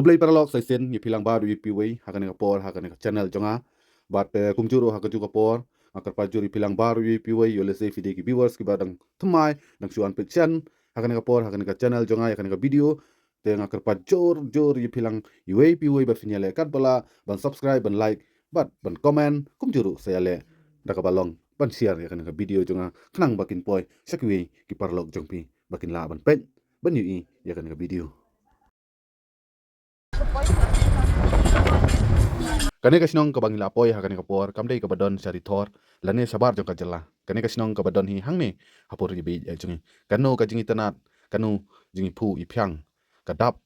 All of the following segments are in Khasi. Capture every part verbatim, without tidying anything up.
Khublei paralok, sa shisien ïa phi lang baroh ïa phi wei ha kane ka por ha kane ka channel jong nga. Bad, eh, kumjuh ruh ha kajuh ka por nga kyrpad jur ïa phi lang baroh ïa phi wei, ïoh lehse phi dei ki viewers kiba dang thymmai, dang shu wan peit shen ha kane ka por ha kane ka channel jong nga, ïa kane ka video. Te nga kyrpad jur jur ïa phi lang iwei pa iwei ba phin ïaleh katba lah ban subscribe, ban like bad ban comment, kumjuh ruh sa ïaleh da kaba long ban share ïa kane ka video jong nga khnang ba kin poi sha kiwei ki paralok jong phi ba kin lah ban peit, ban ïohi ïa kane ka video. Kane ka shnong kaba ngi la poi ha kane ka por kam dei kaba don sha ri thor lane shabar jong ka jylla. Kane ka shnong kaba don hi hangne ha por ri beit ïa jong ngi. Kano ka jingitynnad, kano jingiphuh iphiang ka dap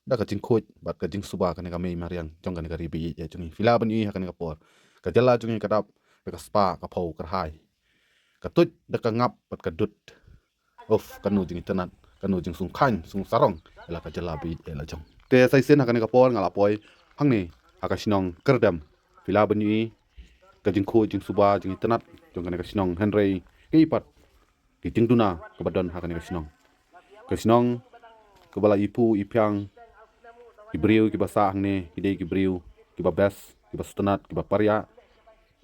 da ka jingkhuid bad ka jingsuba kane ka mei mariang jong kane ka ri beit ïa jong ngi. Phi lah ban ïohi ha kane ka por ka jylla jong ngi ka dap da ka spah ka phew kyrhai, ka tuid da ka ngap bad ka dud. Of, kano jingitynnad, kano jingsngewkhlaiñ sngewsarong ïa la ka jylla beit ïa la jong. Te sa shisien ha kane ka por nga la poi hangne ha ka shnong Kyrdem. Phi lah ban ïohi ka jingkhuid jingsuba jingitynnad jong kane ka shnong, hynrei kaei pat ki jingduna kaba don ha kane ka shnong. Ka shnong kaba la iphuh iphiang, ki briew kiba sah hangne ki dei ki briew kiba best, kiba sngewtynnad, kiba pariah.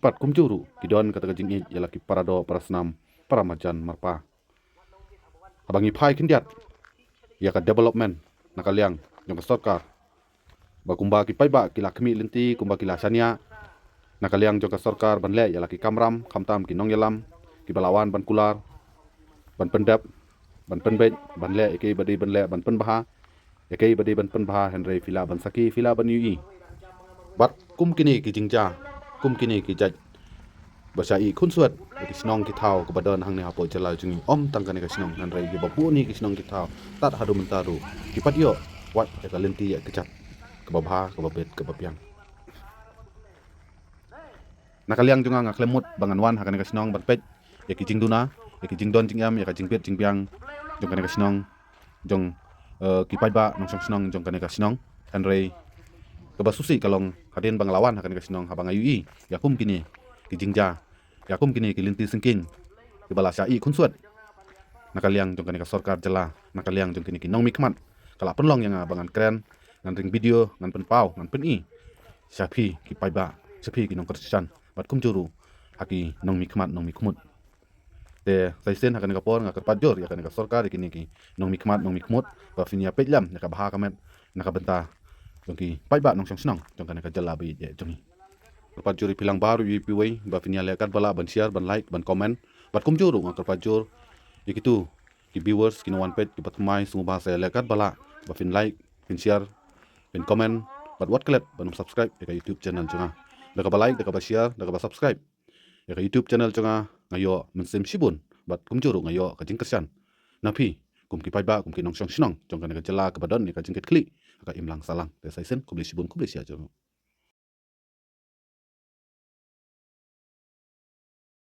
Bad kumjuh ruh ki don kata ka jingïeit ïa la ki paradoh parasnam, paramarjan marpa. Haba ngi phai khyndiat ïa ka development na ka liang jong ka sorkar, ba kumba ki paidbah ki la khmih lynti, kumba ki la shaniah na ka liang jong ka sorkar ban leh ïa la ki kamram, khamtam ki nongïalam kiba la wan ban kular, ban pyndep, ban pynbeit, ban leh ïa kaei ba dei ban leh, ban pynbha ïa kaei ba dei ban pynbha, hynrei phi lah ban sakhi, phi lah ban ïohi. Bad kum kine ki jingjia, kum kine ki jait ba sha ïeh khunswet ïa ki shnong ki thaw kaba don hangne hapoh jylla jong ngi, ym tang kane ka shnong, hynrei kiba bun hi ki shnong ki thaw tad haduh mynta ruh ki pat ïoh wat ïa ka lynti ïa ka kjat kaba bha, kaba beit, kaba biang. Na ka liang jong nga, nga khlem mut ba ngan wan ha kane ka shnong ban peit ïa ki jingduna, ïa ki jingdon jingem, ïa ka jingbit jingbiang jong kane ka shnong, jong, eh, ki paidbah nongshong shnong jong kane ka shnong. Hynrei kaba sngewsih ka long hadien ba nga la wan ha kane ka shnong, haba nga ïohi ïa kum kine ki jingjia, ïa kum kine ki lynti syngkien kiba la sha ïeh khunswet na ka liang jong kane ka sorkar jylla, na ka liang jong kine ki nongmihkhmat, ka la pynlong ïa nga ba ngan kren, ngan ring video, ngan pynpaw, ngan pyni sha phi ki paidbah, sha phi ki nongkyrshan bad kumjuh ruh ha ki nongmihkhmat nongmihkhmut. Te sa shisien ha kane ka por nga kyrpad jur ïa kane ka sorkar, ïa kine ki nongmihkhmat nongmihkhmut, ba phin ïa peit lem ïa ka bha ka met na ka bynta jong ki paidbah nongshong shnong jong kane ka jylla beit ïa jong ngi. Kyrpad jur ïa phi lang baroh ïa phi wei ba phin ïaleh katba lah ban share, ban like, ban comment. Bad kumjuh ruh nga kyrpad jur ïa kitu ki viewers, ki nongwan peit kiba thymmai, sngewbha sa ïaleh katba lah ba phin like, phin share, phin comment, bad wat klet ban ym subscribe ïa ka YouTube channel jong nga. Da kaba like, da kaba share, da kaba subscribe ïa ka YouTube channel jong nga, nga ïoh mynsiem shibun bad kumjuh ruh nga ïoh ka jingkyrshan na phi kum ki paidbah, kum ki nongshong shnong jong kane ka jylla kaba don ïa ka jingkitkhlieh ha ka imlang sahlang. Te sa shisien khublei shibun, khublei shihajar.